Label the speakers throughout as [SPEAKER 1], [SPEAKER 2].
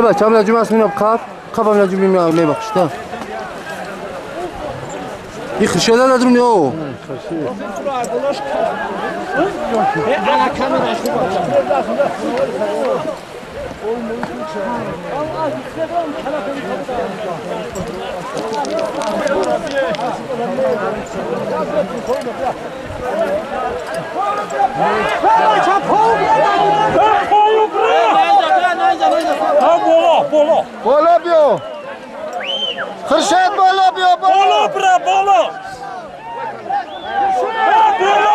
[SPEAKER 1] بچه هم لجوم هست میرم قف قف هم لجوم میرم میبخشید این خرشیده ندارم یا
[SPEAKER 2] بالا
[SPEAKER 1] بالا بیا خرشید بالا بیا
[SPEAKER 2] بالا برا بالا بالا برا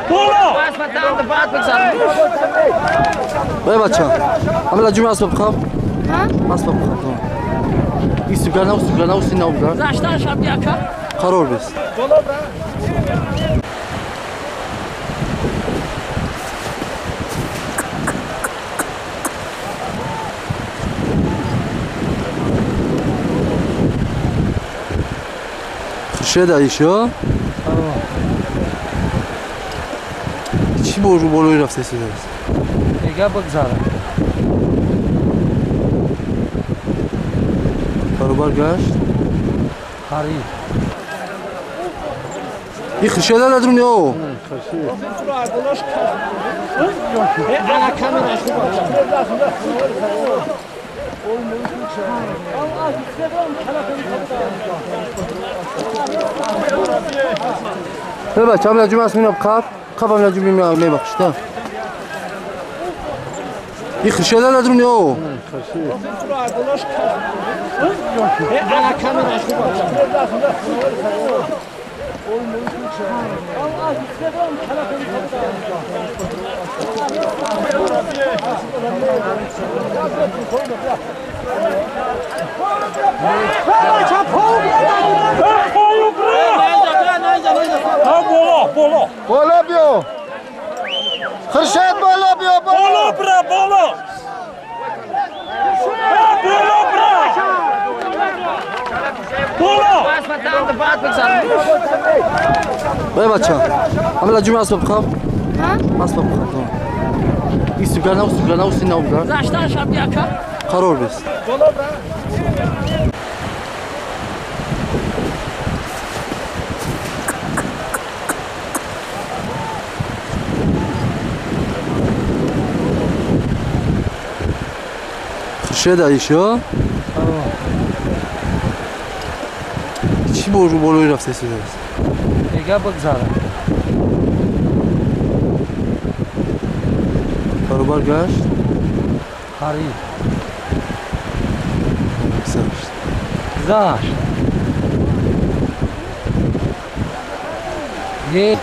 [SPEAKER 2] بالا
[SPEAKER 1] بای بچه هم لجوم اسباب خواب اسباب خواب این سوگر نو سوگر نو سی نو برا قرار بست خرشید ایشا چی برو بالای رفته سیده است؟
[SPEAKER 3] دیگه بگذارم
[SPEAKER 1] برابر گشت
[SPEAKER 3] قریب
[SPEAKER 1] این خرشیده ندارم یا بچه هم لجوم هست میرم قف قف هم لجوم میرم میبخشید این خرشیده ندارم یا
[SPEAKER 2] بالا بالا
[SPEAKER 1] بالا بیا خرشید بالا بیا
[SPEAKER 2] بالا برا بالا بالا برا بالا
[SPEAKER 1] بای بچه هم لجوم اسباب خواب اسباب خواب این سوگر نو سوگر نو سی نو برا قرار بست خرشید ایشا چی برو بالای رفته سیده است؟
[SPEAKER 3] دیگه بگذارم
[SPEAKER 1] برابر گشت
[SPEAKER 3] قریب
[SPEAKER 1] گذشت
[SPEAKER 3] گذشت یه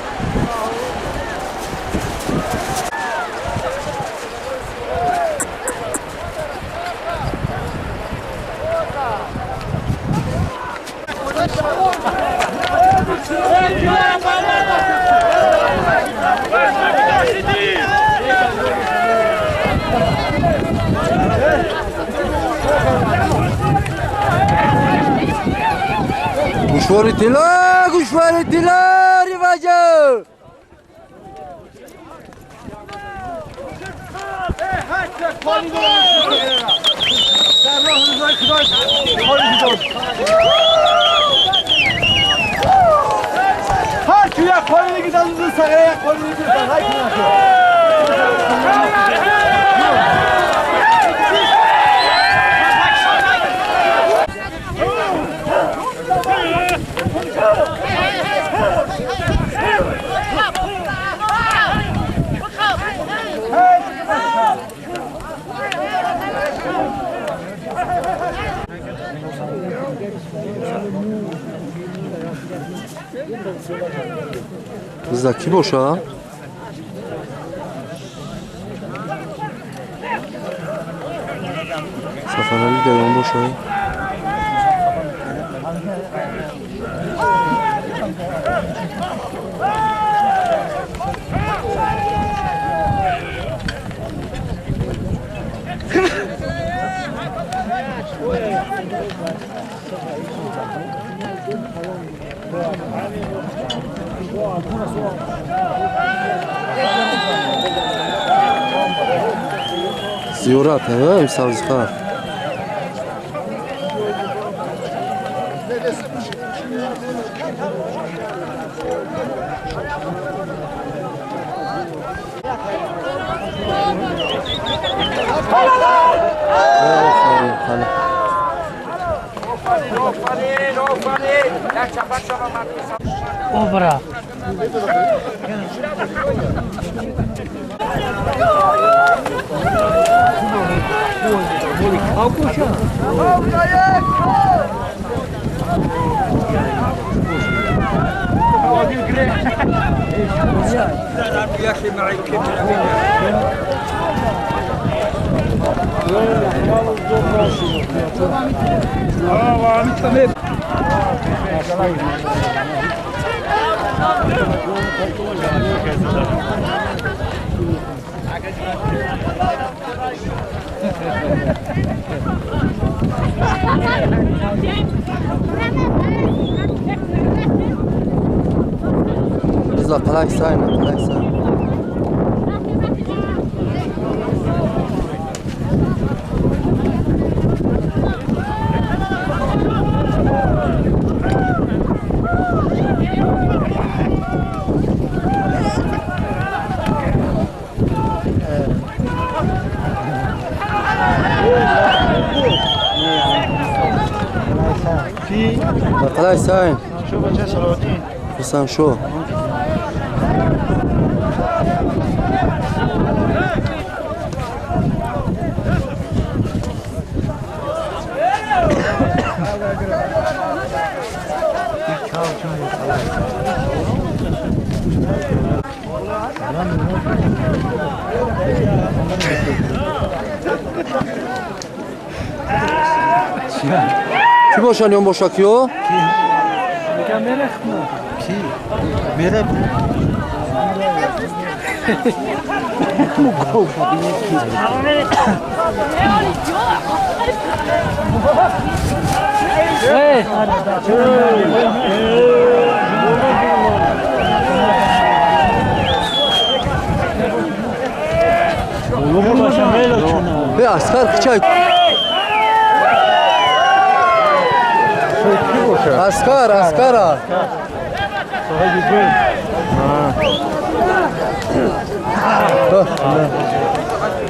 [SPEAKER 1] Гӯшвори тилло, гӯшвори тилло, риваҷа!
[SPEAKER 4] هر کی یک خالی میگیره از اون سقه یک خالی میگیره هر کی
[SPEAKER 1] Бизда кӣ боша? Сафарали Девон боша? Зиёрат, ҳа, сабзихар. Офарин, хала.
[SPEAKER 3] Обра.
[SPEAKER 1] Бизда қалак сайна, қалак сайна. Қалай сайн? Хасан шо. Кӣ бошанд ё бошакиё? Бе Асқар кичай. Аскар, Аскара.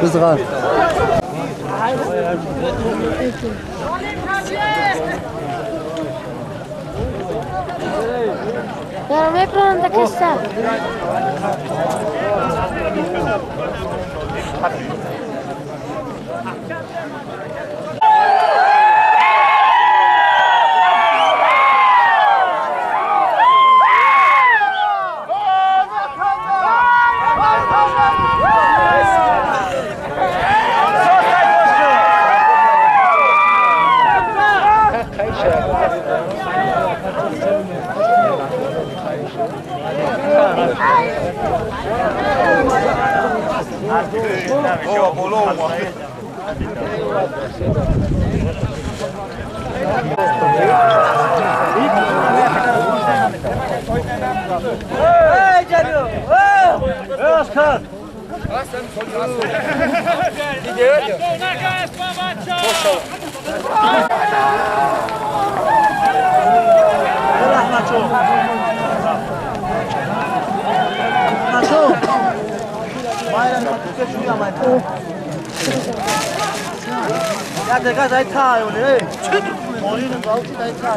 [SPEAKER 1] Бизган.
[SPEAKER 4] 야, 내가 잘 타, 오늘. 머리는 나오지, 잘 타.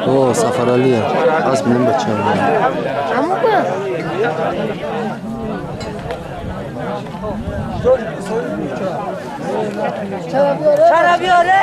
[SPEAKER 1] О, Сафаралия. Аз минем бача.
[SPEAKER 4] Чара биёре!